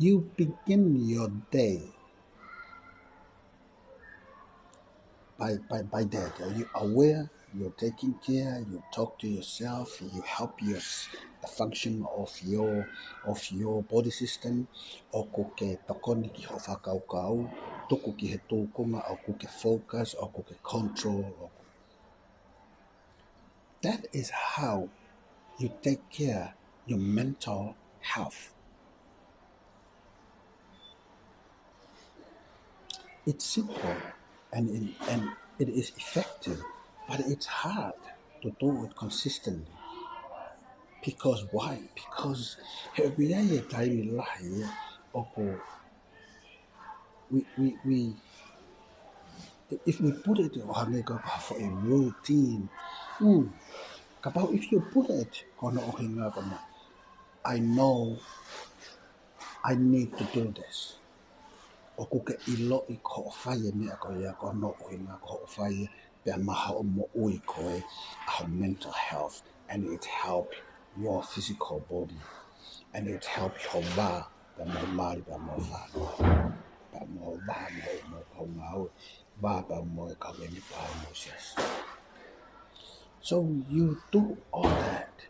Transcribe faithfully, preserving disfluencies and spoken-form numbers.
You begin your day by, by, by that. Are you aware? You're taking care, you talk to yourself, you help your, the function of your, of your body system. ʻOku ke tokoni ki hoʻo fakakaukau, tuku ki he tūkunga, ʻoku ke focus, ʻoku ke control, ʻoku That is how you take care your mental health. It's simple and, and, and it is effective, but it's hard to do it consistently. Because why? Because he ʻoku ʻi ai e taimi lahi ʻoku we, we, we, if we put it ʻo hangē ko ha foʻi routine, mm, kapau if you put it ko hono ʻuhinga ko hono, I know I need to do this. ʻOku ke ʻiloʻi ko hoʻo fai e meʻa ko ia ko hono ʻuhinga ko hoʻo fai e pea maʻu hoʻo moʻui ko ē ʻa ho mental health, and it help your physical body, and it help ho vā, pea mo ho mali, pea mo ho fānau, pea mo ho vā, mo ho, mo ho kaungāue, vā, pea mo e kaveinga, pea mo e siasi. So you do all that.